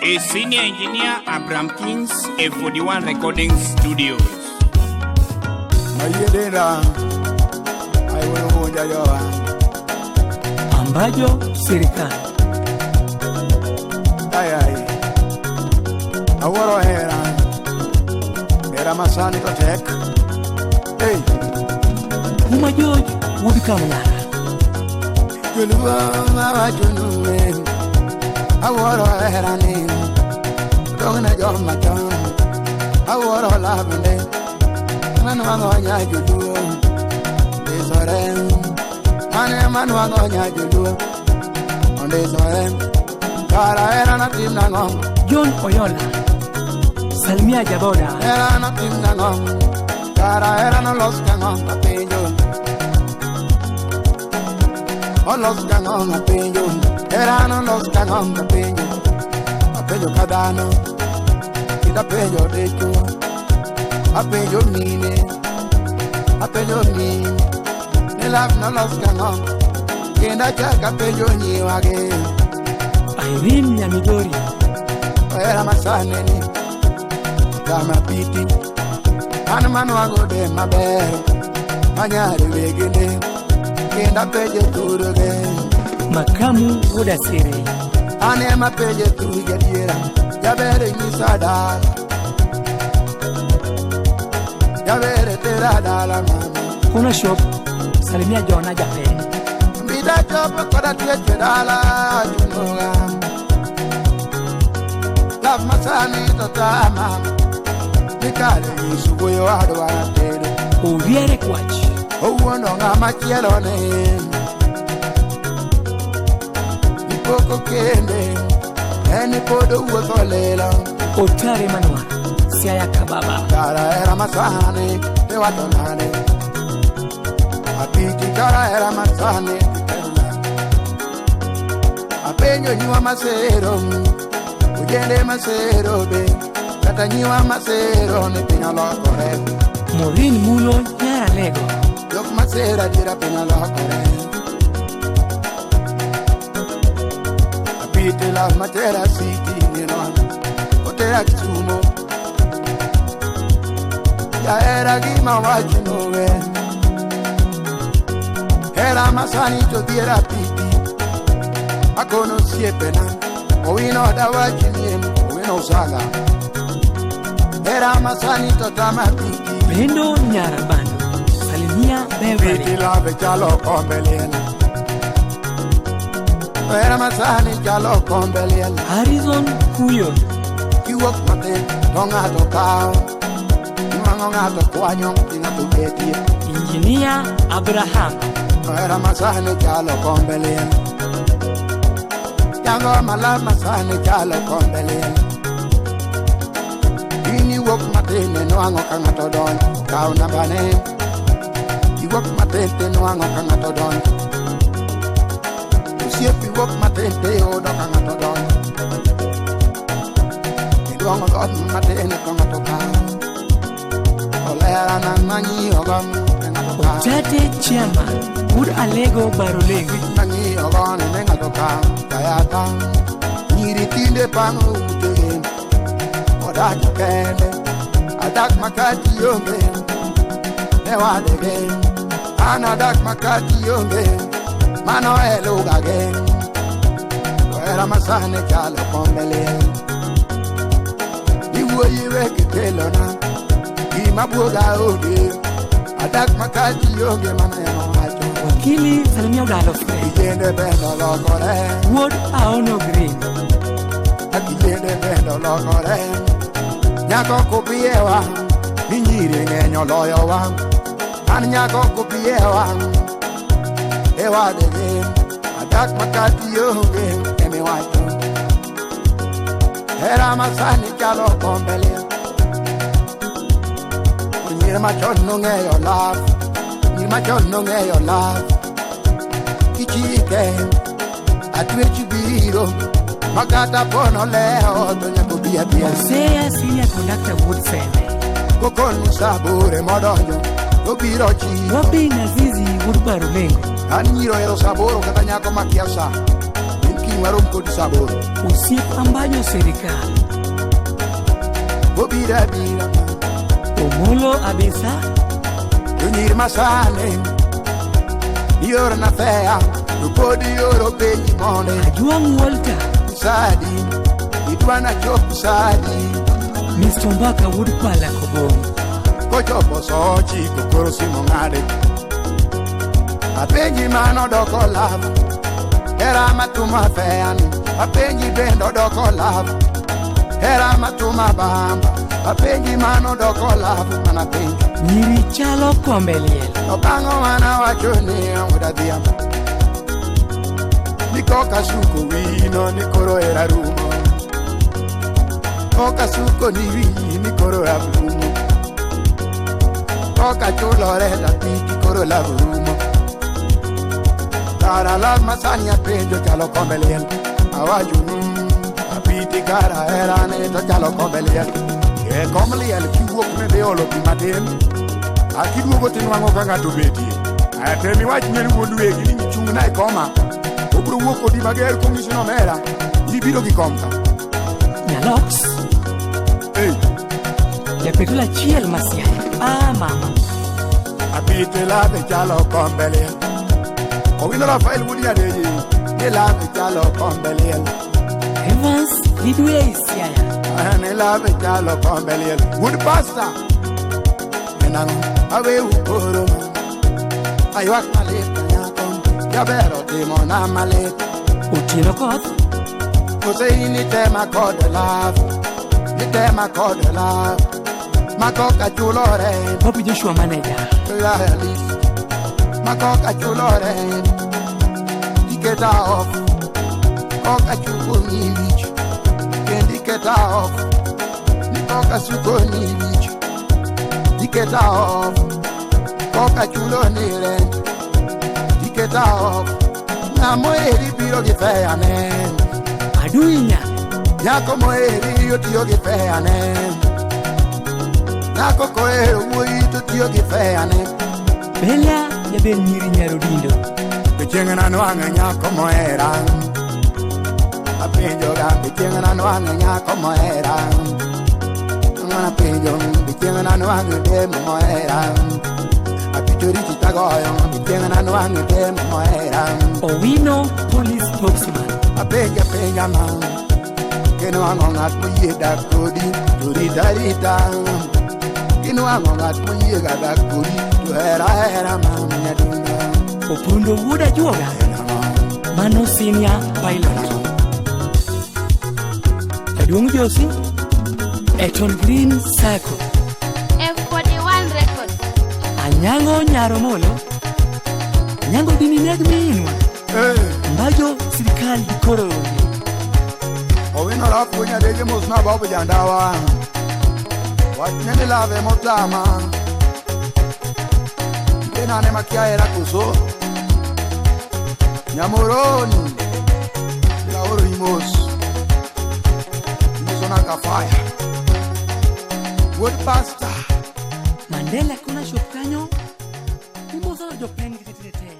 A senior engineer Abraham Kings, A41 Recording Studios. Mayedera aiwuonja yoa Ambajo sirikal. Ai ai awuoro hera hera masani to tek hey. Uma George wuod Kamlara. Joluo mawachonu awuoro hera ni dong' ne joma chon awuoro lavne manwang'o nya joluo ndisore mane manwang'o nya joluo ondisore kara hera notim nang'o. John Oyola. Salimia Jaboda. Hera notim nang'o kara hera nolos kang'o apenjo olos kang'o apenjo hera nolos kang'o apenjo apenjo ka dhano kendo apenjo dichuo apenjo mine apenjo mine ni love nolos kang'o kendo achak apenjo nyiwagi. Irene Nyamigori. Hera masani ni kama piti an manwang'o dem maber manyare wegene kendo apenje thurge. Makamu wuod Asere. An ema penje thurgi adiera jaber nyisa dala jaber tera dala mama. Kona Shop. Salimia Jona Japeng. Mbida chopo koda twech e dala chunoga love masani to tama nikare nyiso wuoyo adwara tedo. Owiere Kwach. Owuondo ng'ama chielo ne ipoko kende en pod owuotho lilo. Otare Manuel. Siaya Kababa. Kara hera masani iwacho nade apiti kara hera masani apenjo nyiwa masero ojende masero be kata nyiwa masero ni piny olokore. Maureen Mulo Nyaralego. Jok masero adiera piny olokore. Apiti love matera city nino otera Kisumo jahera gima wachno we hera masani to dhier apiti akono osiepena owino dawachnie owino usaga hera masani to tama apiti. Pendo Nyarabando. Salimia Beverly. Apiti love chalo kombe liel hera masani chalo kombe liel. Harrison Kuyo. Kiwuok matin to ng'ato kawo nwang'o ng'ato kwanyo ti ng'ato betie. Engineer Abraham. Hera masani chalo kombe liel jango mala masani chalo kombe liel in iwuok matin nwang'o ka ng'ato donjo kaw nambane iwuok matin tinwang'o ka ng'ato donjo osiep iwuok matin tiyudo ka ng'ato donjo idwong'o dhoot matin to ng'ato kawo olera na mang'iyogo ne ng'ato kawo. Otate Chairman. Wuod Alego Barolego. Mang'iyogo ne ng'ato kawo kayata nyiri tinde pang'o utegi odak kende adak makati onge ne wadegi an adak makati onge mano e lugage to hera masani chalo kombe liel iwuoyi wek kelona gima buoga onge adak makati onge mano ema wacho. Wakili Salimia Ogalo Fred. Kijende bende olokore. Wuod Aono Green. Kijende bende olokore nyako kopiewa ni nyiri ng'eny oloyowa an nyako kopiewa e wadegi adak makati onge emiwacho hera masani chalo kombe liel nyiri machon nong'eyo love nyiri machon nong'eyo love kichike atwech biro makata pono lewo to nyaka obi abia. Hosea Senior Conductor Wuod Seme. Kokonu sabure modonjo obiro chiko. Robi Nazizi Wuod Barulengo. An nyiro hero saboro kata nyako makia sa. En Kiny warom kodi sa aboro. Osiep ambajo sirikal. Obiro abira ma. Omolo Abisa. Jonyir masani iorona fea to pod ioro penji monde. Ajuang' Walter. Sadi idwa nachop sadi. Mr. Mbaka wuod Pala Kobong. Kochopo sa ochiko koro simo ng'ade. Apenji mano doko love. Hera matuma feani. Apenji bende doko love. Hera matuma bamba. Apenji mano doko love mana penjo. Nyiri chalo kombe liel. To bang'o mana wacho ni wuod adhiambo. Ni koka suko wino ni koro hera rumo. Koka suko ni wiyi ni koro love rumo. Koka chulore tapiti koro love rumo. Kara love masani apenjo chalo kombe liel. Awacho ni apiti kara hera ne to chalo kombe liel. E kom liel kiwuok midhi olo pi matin. Akiduogo tinwang'o ka ng'ato obetie. Tem iwach ne wuon wegi ni chung'na e koma. Obiro wuok kodi mager kong'isi ni omera. Ibiro gi kom ka. Nyalox. Hey. Japetula achiel ma Siaya. Ah mama. Apite lave chalo kombe liel. Owino Rafael wuod Nyadeji. Ni lave chalo kombe liel. Evans Lidwe Siaya. Ni lave chalo kombe liel. Wuod pasta. Enang'o awe ukoro ma. Aywak malit nyako. Jaber otimona malit. Otieno Koth. Kose in itema kod love. Itema kod love. Makoka chulo rent. Bobby Joshua manager. Loyalist. Makoka chulo rent. Iketa off. Koka chuko ni wich. Kendi iketa off. Ni koka suko ni wich. Iketa off. Koka chulo ni rent. Iketa off. Ng'amo eri biro gi fea ne. Aduinya. Nyako moeri otiyo gi fea ne. Nyako kohero wuoyi to tiyo gi fea ne. Bella jaber nyiri nyarodindo. Be chieng' nanwang'o nyako mohera. Apenjo ga be chieng' nanwang'o nyako mohera. Ng'ana penjo be chieng' nanwang'o dem mohera. Apichori chitagoyo be chieng' nanwang'o dem mohera. Owino police spokesman. Apenja penja ma. Kinwang'o ng'at moyie dak kodi to rita rita. Kinwang'o ng'at moyie ga dak kodi to hera hera ma nyadundo. Opondo wuod Ajuoga. Mano senior pilot. Jaduong' Josi. Eton Green Sacco. F41 Records. Anyango Nyaromolo. Anyango dini neg minwa. Mbajo sirikal dikoro onge. Owino Rafu Nyadeje mos na Bob Jandawa. Wachne ni lave motama. Kenane makia era koso. Nyamoroni. Laoro imos. Imosona kafaya. Wuod pasta. Mandela kuna shop kanyo. Imoso jopeng tete.